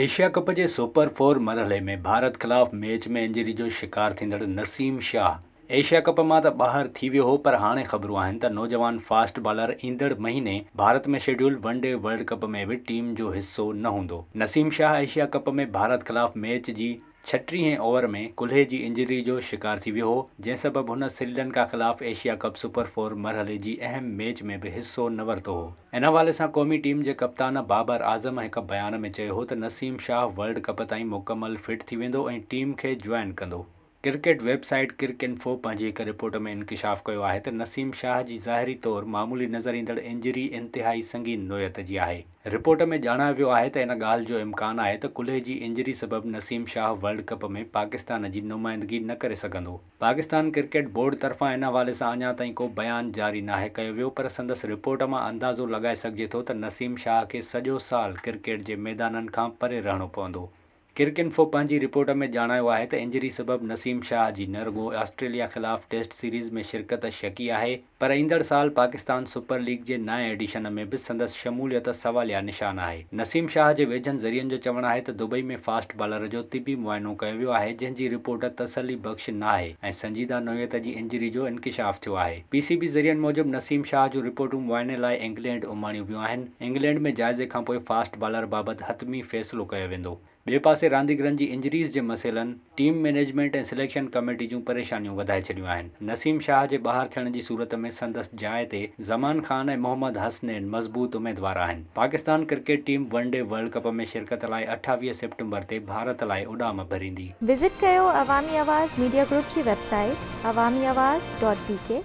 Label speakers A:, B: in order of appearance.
A: Asia ڪپ جي super four مرحلي ۾ ڀارت خلاف ميچ ۾ انجري جو شڪار ٿيندڙ نسيم شاهه ايشيا ڪپ مان ته ٻاهر ٿي ويو هو پر هاڻي خبرون آهن ته نوجوان فاسٽ بالر ايندڙ مهيني Bharat ۾ schedule one day world cup ۾ به ٽيم جو حصو نه هوندو. نسيم شاهه ايشيا ڪپ ۾ ڀارت خلاف ميچ جي ڇٽيهين اوور ۾ ڪلهي جي انجري جو شڪار ٿي ويو هو، جنهن سبب هن سريلنڪا خلاف ايشيا ڪپ سپر فور مرحلي جي اهم ميچ ۾ به حصو نه ورتو هو. ان حوالي سان قومي ٽيم جي ڪپتان بابر اعظم هڪ بيان ۾ چيو هو ته نسيم شاهه ورلڊ ڪپ تائين مڪمل فٽ ٿي ويندو ۽ ٽيم کي جوائن ڪندو. ڪرڪيٽ ويب سائيٽ ڪرڪ انفو پنهنجي هڪ رپورٽ ۾ انڪشاف ڪيو آهي ته نسيم شاهه جي ظاهري طور معمولي نظر ايندڙ انجري انتهائي سنگين نوعيت جي آهي. رپورٽ ۾ ڄاڻايو ويو آهي ته ان ڳالهه جو امڪان آهي ته ڪلهي جي انجري سبب نسيم شاهه ورلڊ ڪپ ۾ پاڪستان جي نمائندگي نه ڪري سگهندو. پاڪستان ڪرڪيٽ بورڊ طرفان ان حوالي سان اڃا تائين ڪو بيان جاري ناهي ڪيو ويو پر سندس رپورٽ مان اندازو لڳائي سگهجي ٿو ته نسيم شاهه کي سڄو سال ڪرڪيٽ جي ميدانن کان پري رهڻو پوندو. ڪرڪ انفو پنهنجي رپورٽ ۾ ڄاڻايو آهي ته انجري سبب نسيم شاهه جي نه رڳو آسٽريليا خلاف ٽيسٽ سيريز ۾ شرڪت شڪي آهي پر ايندڙ سال پاڪستان سپر ليگ جي نائين ايڊيشن ۾ به سندس شموليت سواليا نشان آهي. نسيم شاهه جي ويجهن ذريعن جو چوڻ آهي ته دبئي ۾ فاسٽ بالر جو طبي معائنو ڪيو ويو آهي جنهن جي رپورٽ تسلي بخش ناهي ۽ سنجيده نوعيت جي انجري جو انڪشاف ٿيو آهي. پي سي بي ذريعن موجب نسيم شاهه جون رپورٽون معائني لاء انگلينڊ اماڻيون ويون آهن. انگلينڊ ۾ جائزي کانپوء فاسٽ بالر بابت حتمي فيصلو ڪيو ويندو. ٻئي پاسي رانديگرن جي انجريز جي مسئلن ٽيم مئنيجمينٽ ۽ سليڪشن ڪميٽي جون پريشانيون وڌائي ڇڏيون آهن. نسيم شاهه جي ٻاهر ٿيڻ جي صورت ۾ سندس جاء تي زمان خان ۽ محمد حسنين مضبوط اميدوار آهن. Pakistan cricket team one day world cup ۾ شرڪت لاء 28 سيپٽمبر تي ڀارت لاء اڏام ڀريندي.
B: وزٽ ڪيو عوامي آواز ميڊيا گروپ جي website Awami Awaz dot B K.